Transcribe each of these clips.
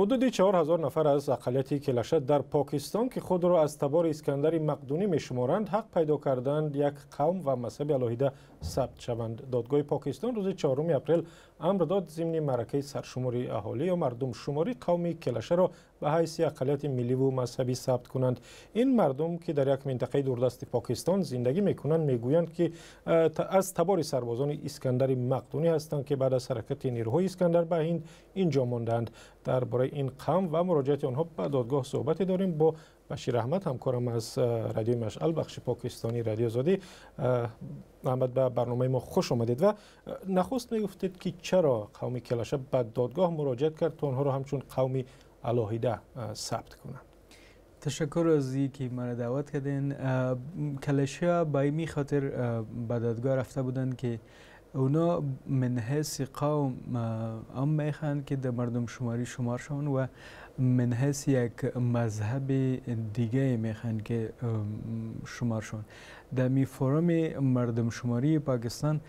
Ҳудуди 4000 нафар аз ақаллияти келаша дар Покистон, ки худро аз табори Искандари Мақдунӣ мешуморанд, ҳақ пайдо карданд як қавм ва мазҳаби алоҳида сабт шаванд. Додгоҳи Покистон рӯзи 4 апрел амр дод, зимни маъракаи саршумории аҳолӣ ё мардумшуморӣ қавми келашаро ба ҳайси ақаллияти милливу мазҳабӣ сабт кунанд. Ин мардум, ки дар як минтақаи дурдасти Покистон зиндагӣ мекунанд, мегӯянд, ки аз табори сарбозони Искандари Мақдунӣ ҳастанд, ки баъд аз ҳаракати нерӯҳои Искандар ба Ҳинд инҷо мондаанд. Дар бораи ин қавм ва муроҷиати онҳо ба додгоҳ суҳбате дорем бо Башир Аҳмад, ҳамкорам аз Радиои Машъал, бахши покистонии Радиои Озодӣ. Аҳмад, ба барномаи мо хуш омадед ва нахуст мегуфтед, ки чаро қавми келаша ба додгоҳ муроҷиат кард, то онҳоро ҳамчун қавми алоҳида сабт кунанд? Ташаккур аз ки маро даъват кардین. کلشیا به این خاطر به دادگاه رفته بودند که اونا من حیث قوم هم میخوان که در مردم شماری شمار شون و من حیث یک مذهب دیگه میخوان که شمار شون. در می فرم مردم شماری پاکستان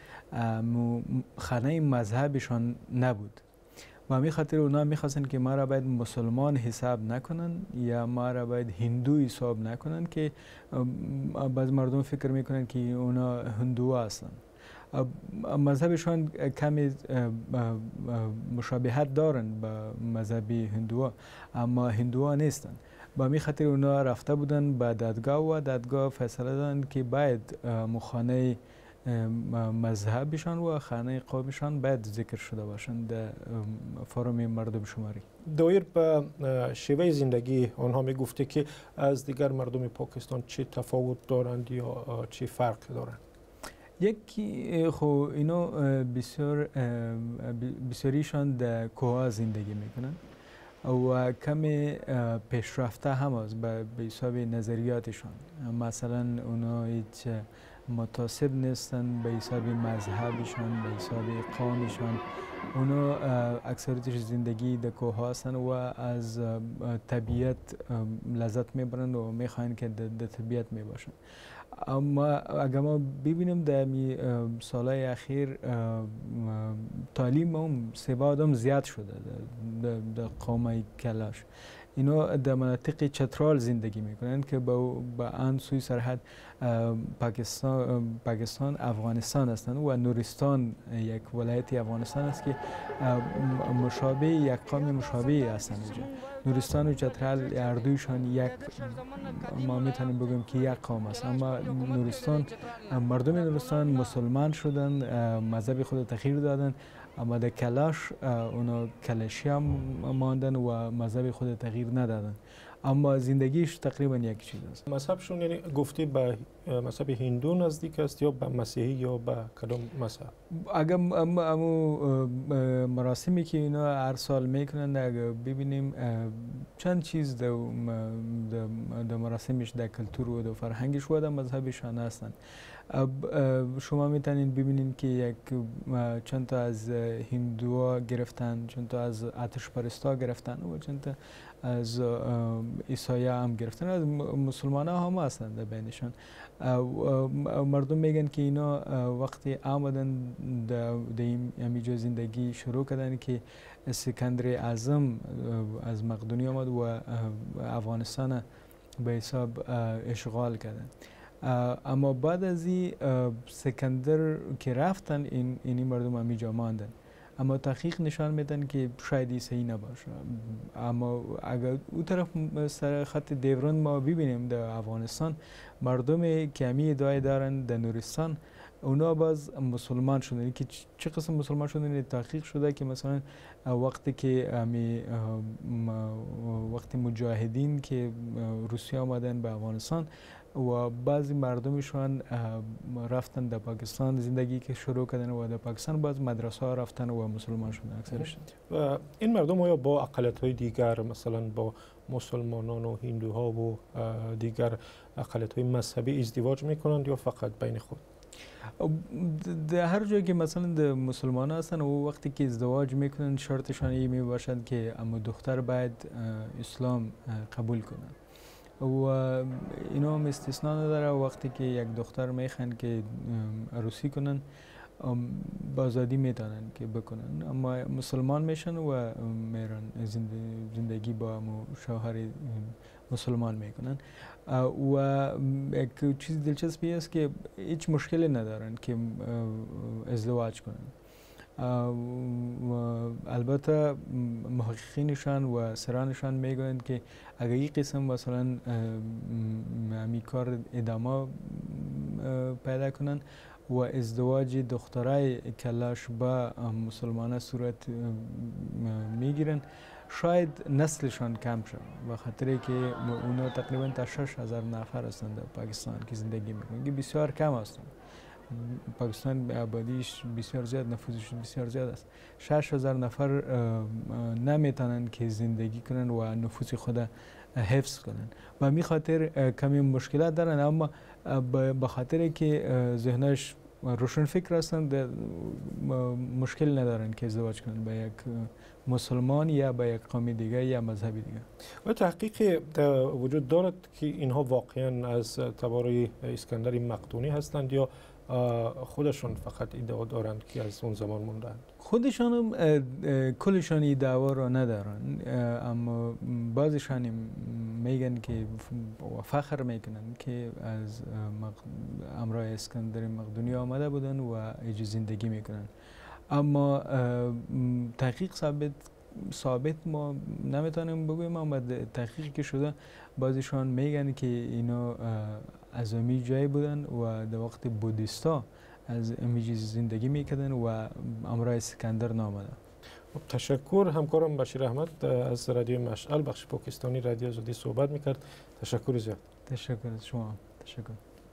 خانه مذهبشان نبود و همی خاطر اونا میخواستن که ما را باید مسلمان حساب نکنن یا ما را باید هندو حساب نکنن، که بعض مردم فکر میکنن که اونا هندو هستن. مذهبشان کمی مشابهت دارن به مذهب هندوها، اما هندوها نیستن. به همی خاطر اونا رفته بودن به دادگاه و دادگاه فیصله دادن که باید مخانه مذهبشان و خانه قومشان باید ذکر شده باشند در فرم مردم شماری. доир ба шеваи зиндагии онҳо мегуфте, ки аз дигар мардуми Покистон чӣ тафовут доранд ё чӣ фарқ доранд? یکی خو اینو بسیار بسیاریشان در کوه زندگی میکنن و کمی پیشرفته هم است به حساب نظریاتشان. مثلا اونا هیچ متعصب نیستن به حساب مذهبشان، به حساب قومشان. اونا اکثریتش زندگی در کوه هستن و از طبیعت لذت میبرند و میخواین که در طبیعت میباشن. اما اگر ما ببینیم، در سالهای اخیر تعلیم هم سواد هم زیاد شده در قوم کلاش. اینا در مناطق چترال زندگی میکنند که به آن سوی سرحد پاکستان افغانستان هستند و نورستان یک ولایت افغانستان است که مشابه یک قوم مشابه هستند. اونجا نورستان و چترال هر دویشان یک، ما میتونیم بگیم که یک قوم است. اما نورستان، مردم نورستان مسلمان شدن، مذهب خود تغییر دادن، اما در کلاش اونا کلشی هم ماندن و مذهب خود تغییر ندادن، اما زندگیش تقریبا یک چیز است. مذهبشون یعنی گفتی به مذهب هندو نزدیک است یا به مسیحی یا به کدام مذهب؟ اگر امو مراسمی که اینا هر سال میکنن اگر ببینیم، چند چیز در مراسمش، در کلتور و در فرهنگش و در مذهبشان هستند. شما میتونین ببینین که یک چند تا از هندوها گرفتن، چند تا از آتش پرستا گرفتن و چند تا از عیسایی هم گرفتن، از مسلمان ها هم هستند در بینشان. مردم میگن که اینا وقتی آمدن در اینجا زندگی شروع کردن که سکندر اعظم از مقدونیه آمد و افغانستان به حساب اشغال کردن، اما بعد از این سکندر که رفتن، این مردم همیجا ماندن. اما تحقیق نشان میدن که شاید صحیح نباشه. اما اگر او طرف سر خط دیورند ما ببینیم، در افغانستان مردم که همی ادعای دارن در نورستان، اونا باز مسلمان شدن که چه قسم مسلمان شدن، تحقیق شده که مثلا وقتی که امی وقتی مجاهدین که روسیه آمدن به افغانستان و بعضی مردمشان رفتن در پاکستان زندگی که شروع کردن و در پاکستان باز مدرسه ها رفتن و مسلمان شدن اکثرشان. و این مردم آیا با اقلیت های دیگر، مثلا با مسلمانان و هندوها و دیگر اقلیت های مذهبی ازدواج میکنند یا فقط بین خود؟ در هر جایی که مثلا مسلمان هستن و وقتی که ازدواج میکنن، شرطشان این می باشد که اما دختر باید اسلام قبول کنه و اینا هم استثناء نداره. وقتی که یک دختر میخوان که عروسی کنن، با آزادی میتونن که بکنن، اما مسلمان میشن و میرن. زندگی با شوهر مسلمان میکنن. و یک چیز دلچسپی است که هیچ مشکلی ندارن که ازدواج کنن. البته محققینشان و سرانشان میگویند که اگر این قسم مثلا همی کار ادامه پیدا کنن و ازدواج دخترای کلاش با مسلمانه صورت میگیرن، شاید نسلشان کم شد، به خاطر که اونا تقریبا تا 6000 نفر هستند در پاکستان که زندگی میکنن که بسیار کم هستند. پاکستان آبادیش بسیار زیاد، نفوذش بسیار زیاد است. 6000 نفر نمیتونن که زندگی کنن و نفوذ خود حفظ کنن و می خاطر کمی مشکلات دارن. اما به خاطر که ذهنش روشن فکر هستند مشکل ندارن که ازدواج کنن با یک مسلمان یا با یک قوم دیگه یا مذهبی دیگه. و تحقیق وجود دارد که اینها واقعا از تبار اسکندر مقدونی هستند یا خودشون فقط ادعا دارند که از اون زمان موندند؟ خودشان کلشان این دعوا را ندارن، اما بعضیشان میگن که فخر میکنن که از امرای اسکندر مقدونی آمده بودن و ایجا زندگی میکنن. اما تحقیق ثابت ما نمیتونیم بگوییم، اما تحقیقی که شده بعضیشان میگن که اینا از امی جای بودن و در وقت بودیستا از امی زندگی میکردن و امرای اسکندر نامدن. تشکر. همکارم بشیر احمد از رادیو مشعل بخش پاکستانی رادیو آزادی صحبت میکرد. تشکر زیاد. تشکر از شما. تشکر.